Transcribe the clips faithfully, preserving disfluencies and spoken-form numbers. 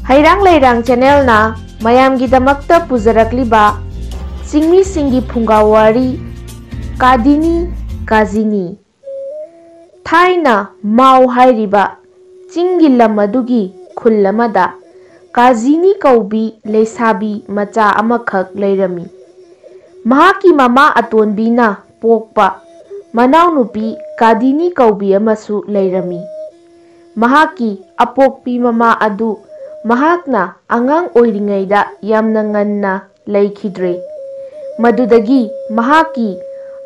ꯍꯩꯔꯥꯡ ꯂꯩꯔꯥꯡ ꯆꯦꯅꯦꯜꯅ ꯃꯌꯥꯝꯒꯤꯗꯃꯛꯇ ꯄꯨꯖꯔꯛꯂꯤꯕ ꯆꯤꯡꯃꯤꯁꯤꯡꯒꯤ ꯐꯨꯡꯒꯥ ꯋꯥꯔꯤ, ꯀꯥꯗꯤꯅꯤ ꯀꯥꯖꯤꯅꯤ꯫ ꯊꯥꯏꯅ ꯃꯥꯎ ꯍꯥꯏꯔꯤꯕ ꯆꯤꯡꯒꯤ ꯂꯝ ꯑꯗꯨꯒꯤ ꯈꯨꯜ ꯑꯃꯗ ꯀꯥꯖꯤꯅꯤ ꯀꯧꯕꯤ ꯂꯩꯁꯥꯕꯤ ꯃꯆꯥ ꯑꯃꯈꯛ ꯂꯩꯔꯝꯃꯤ꯫ ꯃꯍꯥꯛꯀꯤ ꯃꯃꯥ ꯑꯇꯣꯟꯕꯤꯅ ꯄꯣꯛꯄ ꯃꯅꯥꯎꯅꯨꯄꯤ ꯀꯥꯗꯤꯅꯤ ꯀꯧꯕꯤ ꯑꯃꯁꯨ ꯂꯩꯔꯝꯃꯤ꯫ ꯃꯍꯥꯛꯀꯤ ꯑꯄꯣꯛꯄꯤ ꯃꯃꯥ ꯑꯗꯨ ꯃꯍꯥꯛꯅ ꯑꯉꯥꯡ ꯑꯣꯏꯔꯤꯉꯩꯗ ꯌꯥꯝꯅ ꯉꯟꯅ ꯂꯩꯈꯤꯗ꯭ꯔꯦ꯫ ꯃꯗꯨꯗꯒꯤ ꯃꯍꯥꯛꯀꯤ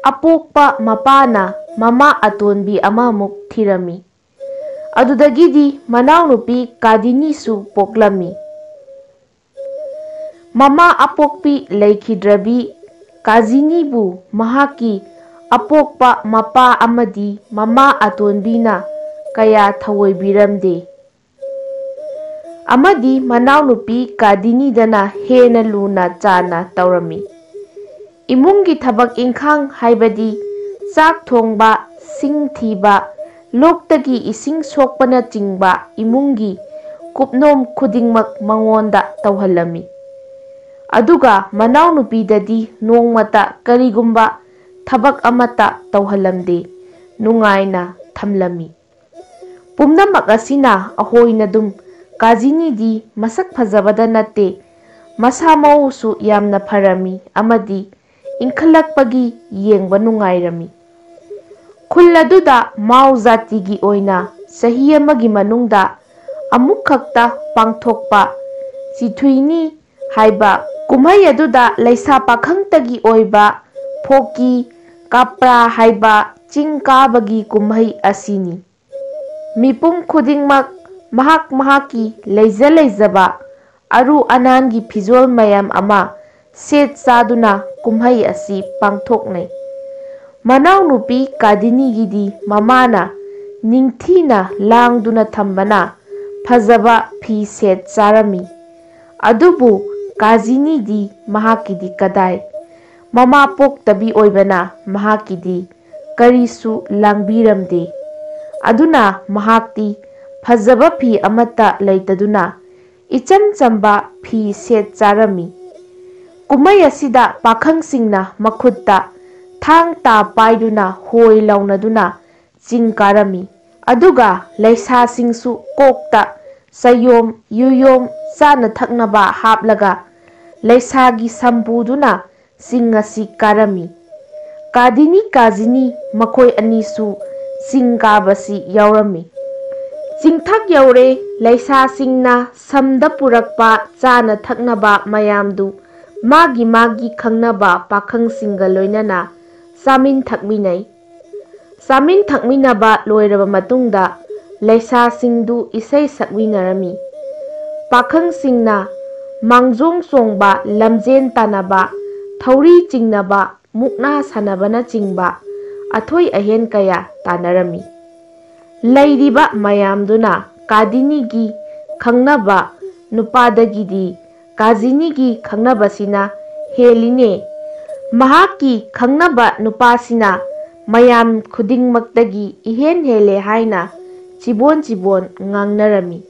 ꯑꯄꯣꯛꯄ ꯃꯄꯥꯅ ꯃꯃꯥ ꯑꯇꯣꯟꯕꯤ ꯑꯃꯃꯨꯛ ꯊꯤꯔꯝꯃꯤ꯫ ꯑꯗꯨꯗꯒꯤꯗꯤ ꯃꯅꯥꯎꯅꯨꯄꯤ ꯀꯥꯗꯤꯅꯤꯁꯨ ꯄꯣꯛꯂꯝꯃꯤ꯫ ꯃꯃꯥ ꯑꯄꯣꯛꯄꯤ ꯂꯩꯈꯤꯗ꯭ꯔꯕꯤ ꯀꯥꯖꯤꯅꯤꯕꯨ ꯃꯍꯥꯛꯀꯤ ꯑꯄꯣꯛꯄ ꯃꯄꯥ ꯑꯃꯗꯤ ꯃꯃꯥ ꯑꯇꯣꯟꯕꯤꯅ ꯀꯌꯥ ꯊꯑꯣꯏꯕꯤꯔꯝꯗꯦ꯫ ꯑꯃꯗꯤ ꯃꯅꯥꯎꯅꯨꯄꯤ ꯀꯥꯗꯤꯅꯤꯗꯅ ꯍꯦꯟꯅ ꯂꯨꯅ ꯆꯥꯟꯅ ꯇꯧꯔꯝꯃꯤ꯫ ꯏꯃꯨꯡꯒꯤ ꯊꯕꯛ ꯏꯪꯈꯥꯡ ꯍꯥꯏꯕꯗꯤ ꯆꯥꯛ ꯊꯣꯡꯕ, ꯁꯤꯡ ꯊꯤꯕ, ꯂꯣꯛꯇꯒꯤ ꯏꯁꯤꯡ ꯁꯣꯛꯄꯅꯆꯤꯡꯕ ꯏꯃꯨꯡꯒꯤ ꯀꯨꯞꯅꯣꯝ ꯈꯨꯗꯤꯡꯃꯛ ꯃꯉꯣꯟꯗ ꯇꯧꯍꯜꯂꯝꯃꯤ꯫ ꯑꯗꯨꯒ ꯃꯅꯥꯎꯅꯨꯄꯤꯗꯗꯤ ꯅꯣꯡꯃꯇ ꯀꯔꯤꯒꯨꯝꯕ ꯊꯕꯛ ꯑꯃꯠꯇ ꯇꯧꯍꯜꯂꯝꯗꯦ, ꯅꯨꯡꯉꯥꯏꯅ ꯊꯝꯂꯝꯃꯤ꯫ ꯄꯨꯝꯅꯃꯛ ꯑꯁꯤꯅ ꯑꯍꯣꯏꯅꯗꯨꯝ ꯀꯥꯖꯤꯅꯤꯗꯤ ꯃꯁꯛ ꯐꯖꯕꯗ ꯅꯠꯇꯦ, ꯃꯁꯥ ꯃꯎꯁꯨ ꯌꯥꯝꯅ ꯐꯔꯝꯃꯤ ꯑꯃꯗꯤ ꯏꯪꯈꯠꯂꯛꯄꯒꯤ ꯌꯦꯡꯕ ꯅꯨꯡꯉꯥꯏꯔꯝꯃꯤ꯫ ꯈꯨꯜ ꯑꯗꯨꯗ ꯃꯥꯎ ꯖꯥꯇꯤꯒꯤ ꯑꯣꯏꯅ ꯆꯍꯤ ꯑꯃꯒꯤ ꯃꯅꯨꯡꯗ ꯑꯃꯨꯛꯈꯛꯇ ꯄꯥꯡꯊꯣꯛꯄ ꯆꯤꯊꯨꯏꯅꯤ ꯍꯥꯏꯕ ꯀꯨꯝꯍꯩ ꯑꯗꯨꯗ ꯂꯩꯁꯥ ꯄꯥꯈꯪꯇꯒꯤ ꯑꯣꯏꯕ ꯐꯣꯀꯤ ꯀꯥꯄ꯭ꯔꯥ ꯍꯥꯏꯕ ꯆꯤꯡ ꯀꯥꯕꯒꯤ ꯀꯨꯝꯍꯩ ꯑꯁꯤꯅꯤ꯫ ꯃꯤꯄꯨꯝ ꯈꯨꯗꯤꯡꯃꯛ ꯃꯍꯥꯛ ꯃꯍꯥꯛꯀꯤ ꯂꯩꯖ ꯂꯩꯖꯕ ꯑꯔꯨ ꯑꯅꯥꯟꯒꯤ ꯐꯤꯖꯣꯜ ꯃꯌꯥꯝ ꯑꯃ ꯁꯦꯠ ꯆꯥꯗꯨꯅ ꯀꯨꯝꯍꯩ ꯑꯁꯤ ꯄꯥꯡꯊꯣꯛꯅꯩ꯫ ꯃꯅꯥꯎꯅꯨꯄꯤ ꯀꯥꯗꯤꯅꯤꯒꯤꯗꯤ ꯃꯃꯥꯅ ꯅꯤꯡꯊꯤꯅ ꯂꯥꯡꯗꯨꯅ ꯊꯝꯕꯅ ꯐꯖꯕ ꯐꯤ ꯁꯦꯠ ꯆꯥꯔꯝꯃꯤ꯫ ꯑꯗꯨꯕꯨ ꯀꯥꯖꯤꯅꯤꯗꯤ ꯃꯍꯥꯛꯀꯤꯗꯤ ꯀꯗꯥꯏ? ꯃꯃꯥ ꯄꯣꯛꯇꯕꯤ ꯑꯣꯏꯕꯅ ꯃꯍꯥꯛꯀꯤꯗꯤ ꯀꯔꯤꯁꯨ ꯂꯥꯡꯕꯤꯔꯝꯗꯦ꯫ ꯑꯗꯨꯅ ꯃꯍꯥꯛꯇꯤ ꯐꯖꯕ ꯐꯤ ꯑꯃꯠꯇ ꯂꯩꯇꯗꯨꯅ ꯏꯆꯝ ꯆꯝꯕ ꯐꯤ ꯁꯦꯠ ꯆꯥꯔꯝꯃꯤ꯫ ꯀꯨꯝꯍꯩ ꯑꯁꯤꯗ ꯄꯥꯈꯪꯁꯤꯡꯅ ꯃꯈꯨꯠꯇ ꯊꯥꯡ ꯇꯥ ꯄꯥꯏꯗꯨꯅ ꯍꯣꯏ ꯂꯥꯎꯅꯗꯨꯅ ꯆꯤꯡ ꯀꯥꯔꯝꯃꯤ꯫ ꯑꯗꯨꯒ ꯂꯩꯁꯥꯁꯤꯡꯁꯨ ꯀꯣꯛꯇ ꯆꯌꯣꯝ, ꯌꯨꯌꯣꯝ, ꯆꯥꯅ ꯊꯛꯅꯕ ꯍꯥꯞꯂꯒ ꯂꯩꯁꯥꯒꯤ ꯁꯝꯄꯨꯗꯨꯅ ꯆꯤꯡ ꯑꯁꯤ ꯀꯥꯔꯝꯃꯤ꯫ ꯀꯥꯗꯤꯅꯤ ꯀꯥꯖꯤꯅꯤ ꯃꯈꯣꯏ ꯑꯅꯤꯁꯨ ꯆꯤꯡ ꯀꯥꯕꯁꯤ ꯌꯥꯎꯔꯝꯃꯤ꯫ ꯆꯤꯡꯊꯛ ꯌꯧꯔꯦ, ꯂꯩꯁꯥꯁꯤꯡꯅ ꯁꯝꯗ ꯄꯨꯔꯛꯄ ꯆꯥꯅ ꯊꯛꯅꯕ ꯃꯌꯥꯝꯗꯨ ꯃꯥꯒꯤ ꯃꯥꯒꯤ ꯈꯪꯅꯕ ꯄꯥꯈꯪꯁꯤꯡꯒ ꯂꯣꯏꯅꯅ ꯆꯥꯃꯤꯟ ꯊꯛꯃꯤꯟꯅꯩ꯫ ꯆꯥꯃꯤꯟ ꯊꯛꯃꯤꯟꯅꯕ ꯂꯣꯏꯔꯕ ꯃꯇꯨꯡꯗ ꯂꯩꯁꯥꯁꯤꯡꯗꯨ ꯏꯁꯩ ꯁꯛꯃꯤꯟꯅꯔꯝꯃꯤ꯫ ꯄꯥꯈꯪꯁꯤꯡꯅ ꯃꯥꯡꯖꯣꯡ ꯆꯣꯡꯕ, ꯂꯝꯖꯦꯟ ꯇꯥꯟꯅꯕ, ꯊꯧꯔꯤ ꯆꯤꯡꯅꯕ, ꯃꯨꯛꯅꯥ ꯁꯥꯟꯅꯕꯅꯆꯤꯡꯕ ꯑꯊꯣꯏ ꯑꯍꯦꯟ ꯀꯌꯥ ꯇꯥꯟꯅꯔꯝꯃꯤ꯫ ꯂꯩꯔꯤꯕ ꯃꯌꯥꯝꯗꯨꯅ ꯀꯥꯗꯤꯅꯤꯒꯤ ꯈꯪꯅꯕ ꯅꯨꯄꯥꯗꯒꯤꯗꯤ ꯀꯥꯖꯤꯅꯤꯒꯤ ꯈꯪꯅꯕꯁꯤꯅ ꯍꯦꯜꯂꯤꯅꯦ꯫ ꯃꯍꯥꯛꯀꯤ ꯈꯪꯅꯕ ꯅꯨꯄꯥꯁꯤꯅ ꯃꯌꯥꯝ ꯈꯨꯗꯤꯡꯃꯛꯇꯒꯤ ꯏꯍꯦꯟ ꯍꯦꯜꯂꯦ ꯍꯥꯏꯅ ꯆꯤꯕꯣꯟ ꯆꯤꯕꯣꯟ ꯉꯥꯡꯅꯔꯝꯃꯤ꯫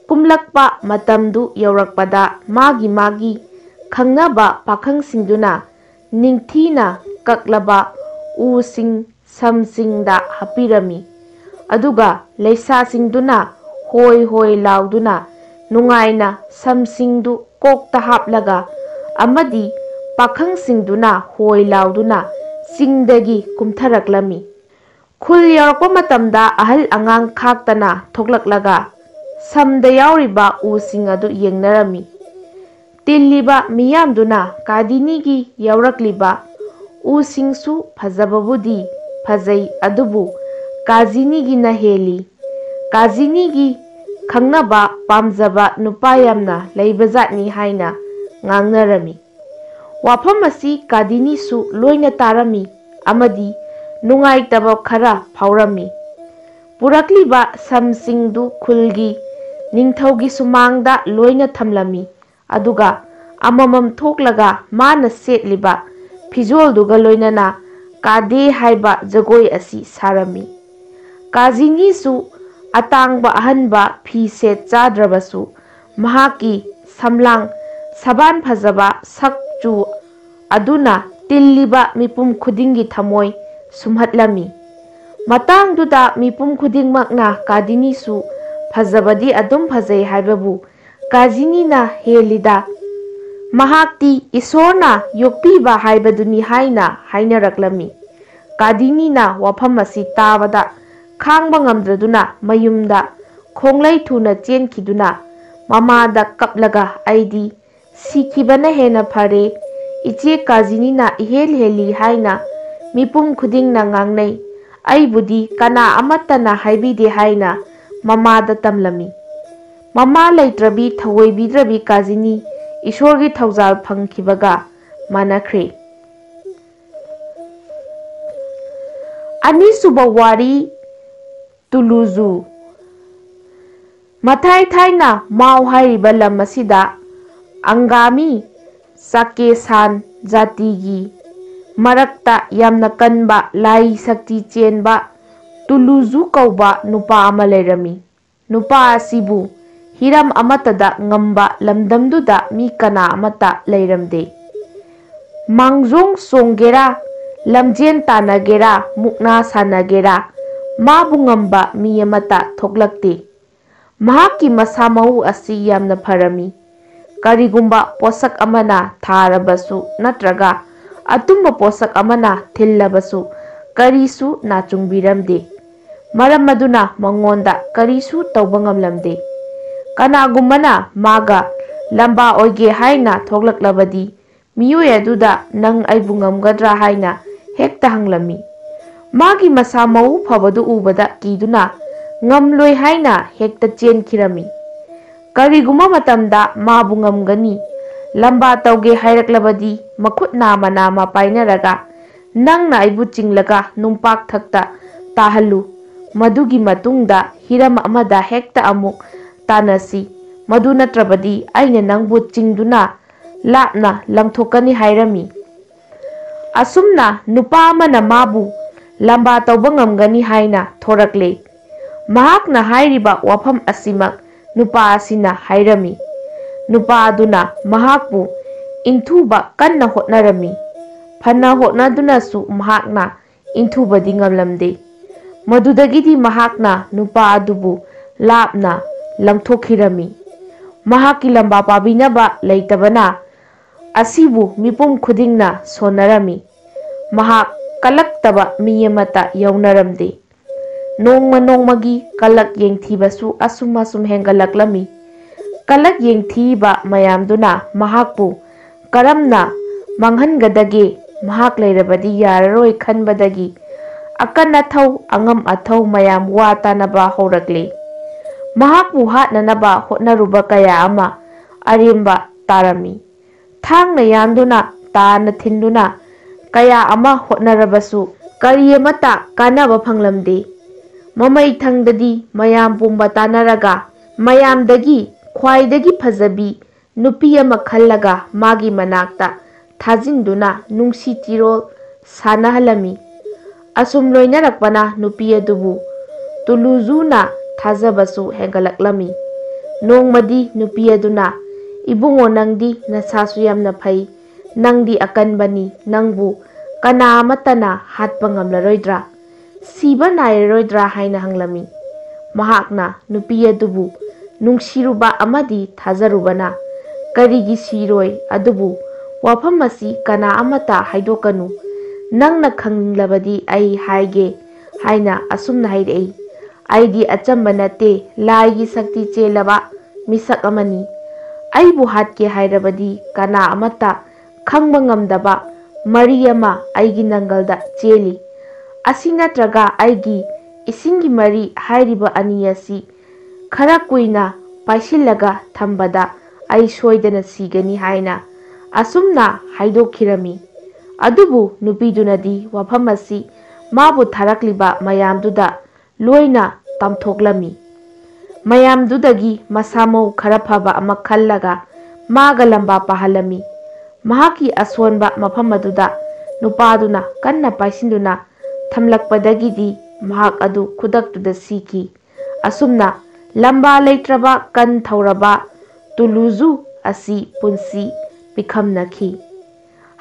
ꯀꯨꯝꯂꯛꯄ ꯃꯇꯝꯗꯨ ꯌꯧꯔꯛꯄꯗ ꯃꯥꯒꯤ ꯃꯥꯒꯤ ꯈꯪꯅꯕ ꯄꯥꯈꯪꯁꯤꯡꯗꯨꯅ ꯅꯤꯡꯊꯤꯅ ꯀꯛꯂꯕ ꯎꯁꯤꯡ ꯁꯝꯁꯤꯡꯗ ꯍꯥꯞꯄꯤꯔꯝꯃꯤ꯫ ꯑꯗꯨꯒ ꯂꯩꯁꯥꯁꯤꯡꯗꯨꯅ ꯍꯣꯏ ꯍꯣꯏ ꯂꯥꯎꯗꯨꯅ ꯅꯨꯡꯉꯥꯏꯅ ꯁꯝꯁꯤꯡꯗꯨ ꯀꯣꯛꯇ ꯍꯥꯞꯂꯒ ꯑꯃꯗꯤ ꯄꯥꯈꯪꯁꯤꯡꯗꯨꯅ ꯍꯣꯏ ꯂꯥꯎꯗꯨꯅ ꯆꯤꯡꯗꯒꯤ ꯀꯨꯝꯊꯔꯛꯂꯝꯃꯤ꯫ ꯈꯨꯜ ꯌꯧꯔꯛꯄ ꯃꯇꯝꯗ ꯑꯍꯜ ꯑꯉꯥꯡ ꯈꯥꯛꯇꯅ ꯊꯣꯛꯂꯛꯂꯒ ꯁꯝꯗ ꯌꯥꯎꯔꯤꯕ ꯎꯁꯤꯡ ꯑꯗꯨ ꯌꯦꯡꯅꯔꯝꯃꯤ꯫ ꯇꯤꯜꯂꯤꯕ ꯃꯤꯌꯥꯝꯗꯨꯅ ꯀꯥꯗꯤꯅꯤꯒꯤ ꯌꯥꯎꯔꯛꯂꯤꯕ ꯎꯁꯤꯡꯁꯨ ꯐꯖꯕꯕꯨꯗꯤ ꯐꯖꯩ, ꯑꯗꯨꯕꯨ ꯀꯥꯖꯤꯅꯤꯒꯤꯅ ꯍꯦꯜꯂꯤ꯫ ꯀꯥꯖꯤꯅꯤꯒꯤ ꯈꯪꯅꯕ ꯄꯥꯝꯖꯕ ꯅꯨꯄꯥ ꯌꯥꯝꯅ ꯂꯩꯕꯖꯥꯠꯅꯤ ꯍꯥꯏꯅ ꯉꯥꯡꯅꯔꯝꯃꯤ꯫ ꯋꯥꯐꯝ ꯑꯁꯤ ꯀꯥꯗꯤꯅꯤꯁꯨ ꯂꯣꯏꯅ ꯇꯥꯔꯝꯃꯤ ꯑꯃꯗꯤ ꯅꯨꯡꯉꯥꯏꯇꯕ ꯈꯔ ꯐꯥꯎꯔꯝꯃꯤ꯫ ꯄꯨꯔꯛꯂꯤꯕ ꯁꯝꯁꯤꯡꯗꯨ ꯈꯨꯜꯒꯤ ꯅꯤꯡꯊꯧꯒꯤ ꯁꯨꯃꯥꯡꯗ ꯂꯣꯏꯅ ꯊꯝꯂꯝꯃꯤ꯫ ꯑꯗꯨꯒ ꯑꯃꯃꯝ ꯊꯣꯛꯂꯒ ꯃꯥꯅ ꯁꯦꯠꯂꯤꯕ ꯐꯤꯖꯣꯜꯗꯨꯒ ꯂꯣꯏꯅꯅ ꯀꯥꯗꯦ ꯍꯥꯏꯕ ꯖꯒꯣꯏ ꯑꯁꯤ ꯁꯥꯔꯝꯃꯤ꯫ ꯀꯥꯖꯤꯅꯤꯁꯨ ꯑꯇꯥꯡꯕ ꯑꯍꯟꯕ ꯐꯤ ꯁꯦꯠ ꯆꯥꯗ꯭ꯔꯕꯁꯨ ꯃꯍꯥꯛꯀꯤ ꯁꯝꯂꯥꯡ ꯁꯕꯥꯟ ꯐꯖꯕ ꯁꯛꯆꯨ ꯑꯗꯨꯅ ꯇꯤꯜꯂꯤꯕ ꯃꯤꯄꯨꯝ ꯈꯨꯗꯤꯡꯒꯤ ꯊꯃꯣꯏ ꯁꯨꯝꯍꯠꯂꯝꯃꯤ꯫ ꯃꯇꯥꯡꯗꯨꯗ ꯃꯤꯄꯨꯝ ꯈꯨꯗꯤꯡꯃꯛꯅ ꯀꯥꯗꯤꯅꯤꯁꯨ ꯐꯖꯕꯗꯤ ꯑꯗꯨꯝ ꯐꯖꯩ ꯍꯥꯏꯕꯕꯨ ꯀꯥꯖꯤꯅꯤꯅ ꯍꯦꯜꯂꯤꯗ꯫ ꯃꯍꯥꯛꯇꯤ ꯏꯁꯣꯔꯅ ꯌꯣꯛꯄꯤꯕ ꯍꯥꯏꯕꯗꯨꯅꯤ ꯍꯥꯏꯅ ꯍꯥꯏꯅꯔꯛꯂꯝꯃꯤ꯫ ꯀꯥꯗꯤꯅꯤꯅ ꯋꯥꯐꯝ ꯑꯁꯤ ꯇꯥꯕꯗ ꯈꯥꯡꯕ ꯉꯝꯗ꯭ꯔꯗꯨꯅ ꯃꯌꯨꯝꯗ ꯈꯣꯡꯂꯩ ꯊꯨꯅ ꯆꯦꯟꯈꯤꯗꯨꯅ ꯃꯃꯥꯗ ꯀꯞꯂꯒ, "ꯑꯩꯗꯤ ꯁꯤꯈꯤꯕꯅ ꯍꯦꯟꯅ ꯐꯔꯦ꯫ ꯏꯆꯦ ꯀꯥꯖꯤꯅꯤꯅ ꯏꯍꯦꯜ ꯍꯦꯜꯂꯤ ꯍꯥꯏꯅ ꯃꯤꯄꯨꯝ ꯈꯨꯗꯤꯡꯅ ꯉꯥꯡꯅꯩ꯫ ꯑꯩꯕꯨꯗꯤ ꯀꯅꯥ ꯑꯃꯠꯇꯅ ꯍꯥꯏꯕꯤꯗꯦ" ꯍꯥꯏꯅ ꯃꯃꯥꯗ ꯇꯝꯂꯝꯃꯤ꯫ ꯃꯃꯥ ꯂꯩꯇ꯭ꯔꯕꯤ ꯊꯑꯣꯏꯕꯤꯗ꯭ꯔꯕꯤ ꯀꯥꯖꯤꯅꯤ ꯏꯁꯣꯔꯒꯤ ꯊꯧꯖꯥꯜ ꯐꯪꯈꯤꯕꯒ ꯃꯥꯟꯅꯈ꯭ꯔꯦ꯫ ꯑꯅꯤꯁꯨꯕ ꯋꯥꯔꯤ, ꯇꯨꯂꯨꯖꯨ꯫ ꯃꯊꯥꯏ ꯊꯥꯏꯅ ꯃꯥꯎ ꯍꯥꯏꯔꯤꯕ ꯂꯝ ꯑꯁꯤꯗ ꯑꯪꯒꯥꯃꯤ ꯆꯥꯀꯦꯁꯥꯟ ꯖꯥꯇꯤꯒꯤ ꯃꯔꯛꯇ ꯌꯥꯝꯅ ꯀꯟꯕ, ꯂꯥꯏ ꯁꯛꯇꯤ ꯆꯦꯟꯕ ꯇꯨꯂꯨꯖꯨ ꯀꯧꯕ ꯅꯨꯄꯥ ꯑꯃ ꯂꯩꯔꯝꯃꯤ꯫ ꯅꯨꯄꯥ ꯑꯁꯤꯕꯨ ꯍꯤꯔꯝ ꯑꯃꯠꯇꯗ ꯉꯝꯕ ꯂꯝꯗꯝꯗꯨꯗ ꯃꯤ ꯀꯅꯥ ꯑꯃꯠꯇ ꯂꯩꯔꯝꯗꯦ꯫ ꯃꯥꯡꯖꯣꯡ ꯆꯣꯡꯒꯦꯔꯥ, ꯂꯝꯖꯦꯟ ꯇꯥꯟꯅꯒꯦꯔꯥ, ꯃꯨꯛꯅꯥ ꯁꯥꯟꯅꯒꯦꯔꯥ, ꯃꯥꯕꯨ ꯉꯝꯕ ꯃꯤ ꯑꯃꯠꯇ ꯊꯣꯛꯂꯛꯇꯦ꯫ ꯃꯍꯥꯛꯀꯤ ꯃꯁꯥ ꯃꯎ ꯑꯁꯤ ꯌꯥꯝꯅ ꯐꯔꯝꯃꯤ꯫ ꯀꯔꯤꯒꯨꯝꯕ ꯄꯣꯠꯁꯛ ꯑꯃꯅ ꯊꯥꯔꯕꯁꯨ ꯅꯠꯇ꯭ꯔꯒ ꯑꯇꯨꯝꯕ ꯄꯣꯠꯁꯛ ꯑꯃꯅ ꯊꯤꯜꯂꯕꯁꯨ ꯀꯔꯤꯁꯨ ꯅꯥꯆꯨꯡꯕꯤꯔꯝꯗꯦ꯫ ꯃꯔꯝ ꯑꯗꯨꯅ ꯃꯉꯣꯟꯗ ꯀꯔꯤꯁꯨ ꯇꯧꯕ ꯉꯝꯂꯝꯗꯦ꯫ ꯀꯅꯥꯒꯨꯝꯕꯅ ꯃꯥꯒ ꯂꯝꯕꯥ ꯑꯣꯏꯒꯦ ꯍꯥꯏꯅ ꯊꯣꯛꯂꯛꯂꯕꯗꯤ ꯃꯤꯑꯣꯏ ꯑꯗꯨꯗ, "ꯅꯪ ꯑꯩꯕꯨ ꯉꯝꯒꯗ꯭ꯔꯥ?" ꯍꯥꯏꯅ ꯍꯦꯛꯇ ꯍꯪꯂꯝꯃꯤ꯫ ꯃꯥꯒꯤ ꯃꯁꯥ ꯃꯎ ꯐꯕꯗꯨ ꯎꯕꯗ ꯀꯤꯗꯨꯅ ꯉꯝꯂꯣꯏ ꯍꯥꯏꯅ ꯍꯦꯛꯇ ꯆꯦꯟꯈꯤꯔꯝꯃꯤ꯫ ꯀꯔꯤꯒꯨꯝꯕ ꯃꯇꯝꯗ ꯃꯥꯕꯨ ꯉꯝꯒꯅꯤ꯫ ꯂꯝꯕꯥ ꯇꯧꯒꯦ ꯍꯥꯏꯔꯛꯂꯕꯗꯤ ꯃꯈꯨꯠ ꯅꯥꯃ ꯅꯥꯃ ꯄꯥꯏꯅꯔꯒ, "ꯅꯪꯅ ꯑꯩꯕꯨ ꯆꯤꯡꯂꯒ ꯅꯨꯡꯄꯥꯛꯊꯛꯇ ꯇꯥꯍꯜꯂꯨ꯫ ꯃꯗꯨꯒꯤ ꯃꯇꯨꯡꯗ ꯍꯤꯔꯝ ꯑꯃꯗ ꯍꯦꯛꯇ ꯑꯃꯨꯛ ꯇꯥꯟꯅꯁꯤ꯫ ꯃꯗꯨ ꯅꯠꯇ꯭ꯔꯕꯗꯤ ꯑꯩꯅ ꯅꯪꯕꯨ ꯆꯤꯡꯗꯨꯅ ꯂꯥꯞꯅ ꯂꯪꯊꯣꯛꯀꯅꯤ" ꯍꯥꯏꯔꯝꯃꯤ꯫ ꯑꯁꯨꯝꯅ ꯅꯨꯄꯥ ꯑꯃꯅ ꯃꯥꯕꯨ ꯂꯝꯕꯥ ꯇꯧꯕ ꯉꯝꯒꯅꯤ ꯍꯥꯏꯅ ꯊꯣꯔꯛꯂꯦ꯫ ꯃꯍꯥꯛꯅ ꯍꯥꯏꯔꯤꯕ ꯋꯥꯐꯝ ꯑꯁꯤꯃꯛ ꯅꯨꯄꯥ ꯑꯁꯤꯅ ꯍꯥꯏꯔꯝꯃꯤ꯫ ꯅꯨꯄꯥ ꯑꯗꯨꯅ ꯃꯍꯥꯛꯄꯨ ꯏꯟꯊꯨꯕ ꯀꯟꯅ ꯍꯣꯠꯅꯔꯝꯃꯤ꯫ ꯐꯅ ꯍꯣꯠꯅꯗꯨꯅꯁꯨ ꯃꯍꯥꯛꯅ ꯏꯟꯊꯨꯕꯗꯤ ꯉꯝꯂꯝꯗꯦ꯫ ꯃꯗꯨꯗꯒꯤꯗꯤ ꯃꯍꯥꯛꯅ ꯅꯨꯄꯥ ꯑꯗꯨꯕꯨ ꯂꯥꯞꯅ ꯂꯪꯊꯣꯛꯈꯤꯔꯝꯃꯤ꯫ ꯃꯍꯥꯛꯀꯤ ꯂꯝꯕꯥ ꯄꯥꯕꯤꯅꯕ ꯂꯩꯇꯕꯅ ꯑꯁꯤꯕꯨ ꯃꯤꯄꯨꯝ ꯈꯨꯗꯤꯡꯅ ꯁꯣꯟꯅꯔꯝꯃꯤ꯫ ꯃꯍꯥꯛ ꯀꯜꯂꯛꯇꯕ ꯃꯤ ꯑꯃꯠꯇ ꯌꯥꯎꯅꯔꯝꯗꯦ꯫ ꯅꯣꯡꯃ ꯅꯣꯡꯃꯒꯤ ꯀꯂꯛ ꯌꯦꯡꯊꯤꯕꯁꯨ ꯑꯁꯨꯝ ꯑꯁꯨꯝ ꯍꯦꯟꯒꯠꯂꯛꯂꯝꯃꯤ꯫ ꯀꯂꯛ ꯌꯦꯡꯊꯤꯕ ꯃꯌꯥꯝꯗꯨꯅ ꯃꯍꯥꯛꯄꯨ ꯀꯔꯝꯅ ꯃꯥꯡꯍꯟꯒꯗꯒꯦ, ꯃꯍꯥꯛ ꯂꯩꯔꯕꯗꯤ ꯌꯥꯔꯔꯣꯏ ꯈꯟꯕꯗꯒꯤ ꯑꯀꯟ ꯑꯊꯧ, ꯑꯉꯝ ꯑꯊꯧ ꯃꯌꯥꯝ ꯋꯥ ꯇꯥꯅꯕ ꯍꯧꯔꯛꯂꯦ꯫ ꯃꯍꯥꯛꯄꯨ ꯍꯥꯠꯅꯅꯕ ꯍꯣꯠꯅꯔꯨꯕ ꯀꯌꯥ ꯑꯃ ꯑꯔꯦꯝꯕ ꯇꯥꯔꯝꯃꯤ꯫ ꯊꯥꯡꯅ ꯌꯥꯟꯗꯨꯅ, ꯇꯥꯅ ꯊꯤꯟꯗꯨꯅ ꯀꯌꯥ ꯑꯃ ꯍꯣꯠꯅꯔꯕꯁꯨ ꯀꯔꯤ ꯑꯃꯠꯇ ꯀꯥꯟꯅꯕ ꯐꯪꯂꯝꯗꯦ꯫ ꯃꯃꯩ ꯊꯪꯗꯗꯤ ꯃꯌꯥꯝ ꯄꯨꯝꯕ ꯇꯥꯟꯅꯔꯒ ꯃꯌꯥꯝꯗꯒꯤ ꯈ꯭ꯋꯥꯏꯗꯒꯤ ꯐꯖꯕꯤ ꯅꯨꯄꯤ ꯑꯃ ꯈꯜꯂꯒ ꯃꯥꯒꯤ ꯃꯅꯥꯛꯇ ꯊꯥꯖꯤꯟꯗꯨꯅ ꯅꯨꯡꯁꯤ ꯆꯤꯔꯣꯜ ꯁꯥꯟꯅꯍꯜꯂꯝꯃꯤ꯫ ꯑꯁꯨꯝ ꯂꯣꯏꯅꯔꯛꯄꯅ ꯅꯨꯄꯤ ꯑꯗꯨꯕꯨ ꯇꯨꯂꯨꯖꯨꯅ ꯊꯥꯖꯕꯁꯨ ꯍꯦꯟꯒꯠꯂꯛꯂꯝꯃꯤ꯫ ꯅꯣꯡꯃꯗꯤ ꯅꯨꯄꯤ ꯑꯗꯨꯅ, "ꯏꯕꯨꯡꯉꯣ, ꯅꯪꯗꯤ ꯅꯁꯥꯁꯨ ꯌꯥꯝꯅ ꯐꯩ, ꯅꯪꯗꯤ ꯑꯀꯟꯕꯅꯤ, ꯅꯪꯕꯨ ꯀꯅꯥ ꯑꯃꯠꯇꯅ ꯍꯥꯠꯄ ꯉꯝꯂꯔꯣꯏꯗ꯭ꯔꯥ? ꯁꯤꯕ ꯅꯥꯏꯔꯔꯣꯏꯗ꯭ꯔꯥ?" ꯍꯥꯏꯅ ꯍꯪꯂꯝꯃꯤ꯫ ꯃꯍꯥꯛꯅ ꯅꯨꯄꯤ ꯑꯗꯨꯕꯨ ꯅꯨꯡꯁꯤꯔꯨꯕ ꯑꯃꯗꯤ ꯊꯥꯖꯔꯨꯕꯅ, "ꯀꯔꯤꯒꯤ ꯁꯤꯔꯣꯏ? ꯑꯗꯨꯕꯨ ꯋꯥꯐꯝ ꯑꯁꯤ ꯀꯅꯥ ꯑꯃꯠꯇ ꯍꯥꯏꯗꯣꯛꯀꯅꯨ꯫ ꯅꯪꯅ ꯈꯪꯅꯤꯡꯂꯕꯗꯤ ꯑꯩ ꯍꯥꯏꯒꯦ" ꯍꯥꯏꯅ ꯑꯁꯨꯝꯅ ꯍꯥꯏꯔꯛꯏ꯫ "ꯑꯩꯗꯤ ꯑꯆꯝꯕ ꯅꯠꯇꯦ, ꯂꯥꯏꯒꯤ ꯁꯛꯇꯤ ꯆꯦꯜꯂꯕ ꯃꯤꯁꯛ ꯑꯃꯅꯤ꯫ ꯑꯩꯕꯨ ꯍꯥꯠꯀꯦ ꯍꯥꯏꯔꯕꯗꯤ ꯀꯅꯥ ꯑꯃꯠꯇ ꯈꯪꯕ ꯉꯝꯗꯕ ꯃꯔꯤ ꯑꯃ ꯑꯩꯒꯤ ꯅꯪꯒꯜꯗ ꯆꯦꯜꯂꯤ꯫ ꯑꯁꯤ ꯅꯠꯇ꯭ꯔꯒ ꯑꯩꯒꯤ ꯏꯁꯤꯡꯒꯤ ꯃꯔꯤ ꯍꯥꯏꯔꯤꯕ ꯑꯅꯤ ꯑꯁꯤ ꯈꯔ ꯀꯨꯏꯅ ꯄꯥꯏꯁꯤꯜꯂꯒ ꯊꯝꯕꯗ ꯑꯩ ꯁꯣꯏꯗꯅ ꯁꯤꯒꯅꯤ" ꯍꯥꯏꯅ ꯑꯁꯨꯝꯅ ꯍꯥꯏꯗꯣꯛꯈꯤꯔꯝꯃꯤ꯫ ꯑꯗꯨꯕꯨ ꯅꯨꯄꯤꯗꯨꯅꯗꯤ ꯋꯥꯐꯝ ꯑꯁꯤ ꯃꯥꯕꯨ ꯊꯥꯔꯛꯂꯤꯕ ꯃꯌꯥꯝꯗꯨꯗ ꯂꯣꯏꯅ ꯇꯝꯊꯣꯛꯂꯝꯃꯤ꯫ ꯃꯌꯥꯝꯗꯨꯗꯒꯤ ꯃꯁꯥ ꯃꯎ ꯈꯔ ꯐꯕ ꯑꯃ ꯈꯜꯂꯒ ꯃꯥꯒ ꯂꯝꯕꯥ ꯄꯥꯍꯜꯂꯝꯃꯤ꯫ ꯃꯍꯥꯛꯀꯤ ꯑꯁꯣꯟꯕ ꯃꯐꯝ ꯑꯗꯨꯗ ꯅꯨꯄꯥꯗꯨꯅ ꯀꯟꯅ ꯄꯥꯏꯁꯤꯟꯗꯨꯅ ꯊꯝꯂꯛꯄꯗꯒꯤꯗꯤ ꯃꯍꯥꯛ ꯑꯗꯨ ꯈꯨꯗꯛꯇꯨꯗ ꯁꯤꯈꯤ꯫ ꯑꯁꯨꯝꯅ ꯂꯝꯕꯥ ꯂꯩꯇ꯭ꯔꯕ ꯀꯟ ꯊꯧꯔꯕ ꯇꯨꯂꯨꯖꯨ ꯑꯁꯤ ꯄꯨꯟꯁꯤ ꯄꯤꯈꯝꯅꯈꯤ꯫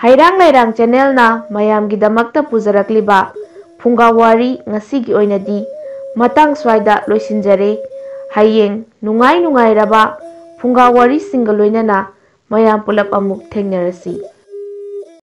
ꯍꯩꯔꯥꯡ ꯂꯩꯔꯥꯡ ꯆꯦꯅꯦꯜꯅ ꯃꯌꯥꯝꯒꯤꯗꯃꯛꯇ ꯄꯨꯖꯔꯛꯂꯤꯕ ꯐꯨꯡꯒꯥ ꯋꯥꯔꯤ ꯉꯁꯤꯒꯤ ꯑꯣꯏꯅꯗꯤ ꯃꯇꯥꯡ ꯁ꯭ꯋꯥꯏꯗ ꯂꯣꯏꯁꯤꯟꯖꯔꯦ꯫ ꯍꯌꯦꯡ ꯅꯨꯡꯉꯥꯏ ꯅꯨꯡꯉꯥꯏꯔꯕ ꯐꯨꯡꯒꯥ ꯋꯥꯔꯤꯁꯤꯡꯒ ꯂꯣꯏꯅꯅ ꯃꯌꯥꯝ ꯄꯨꯂꯞ ꯑꯃꯨꯛ ꯊꯦꯡꯅꯔꯁꯤ꯫